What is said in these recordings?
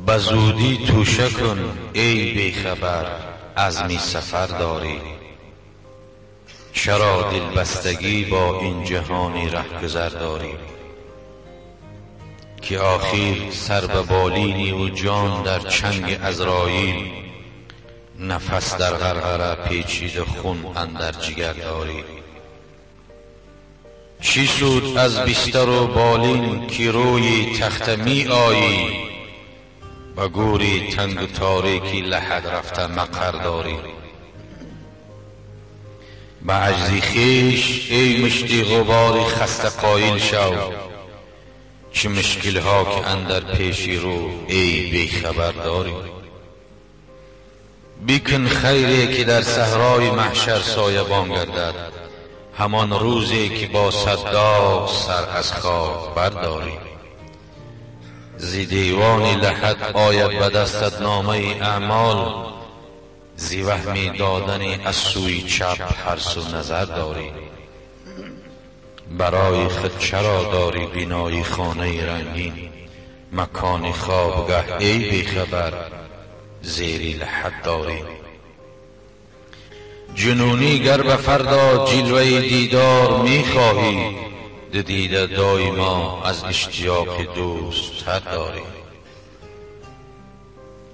به زودی توشه کن ای بیخبر، عزمی سفر داری. چرا دلبستگی با این جهانی رهگذر داری؟ که آخر سر به بالینی و جان در چنگ عزراییل، نفس در غرغره پیچید خون اندر جگر داری. چی سود از بستر و بالین که روی تخت می آیی، به گوری تنگ و تاریکی لحد رفته مقر داری. به عجزی خویش ای مشتی غبار خسته قایل شو، چه مشکل ها که اندر پیشی رو ای بیخبر داری. بیکن خیری که در صحرای محشر سایبان گردد، همان روزی که با صداق سر از خاک برداری. زی دیوان لحد آید به دستت نامه اعمال، زی وهمی دادن از سوی چپ هر سو نظر داری. برای خود چرا داری بینایی خانه رنگین، مکان خوابگه ای بیخبر زیری لحد داری. جنونی گر به فردا جلوه دیدار میخواهی، دیده دایما از اشتیاق دوست تر داری.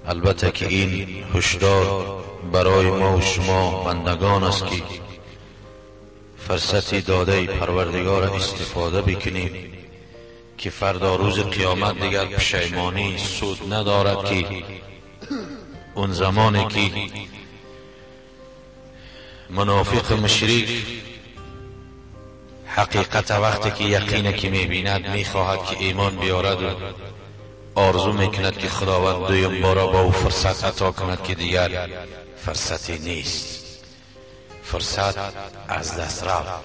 البته که این هشدار برای ما و شما بندگان است که فرصتی داده پروردگار استفاده بکنیم که فردا روز قیامت دیگر پشیمانی سود ندارد، که اون زمانی که منافق مشرک حقیقت وقتی که یقینه که میبیند میخواهد که ایمان بیارد و آرزو میکند که خداوند دویم بارا با او فرصت عطا کند که دیگر فرصتی نیست، فرصت از دست رفت.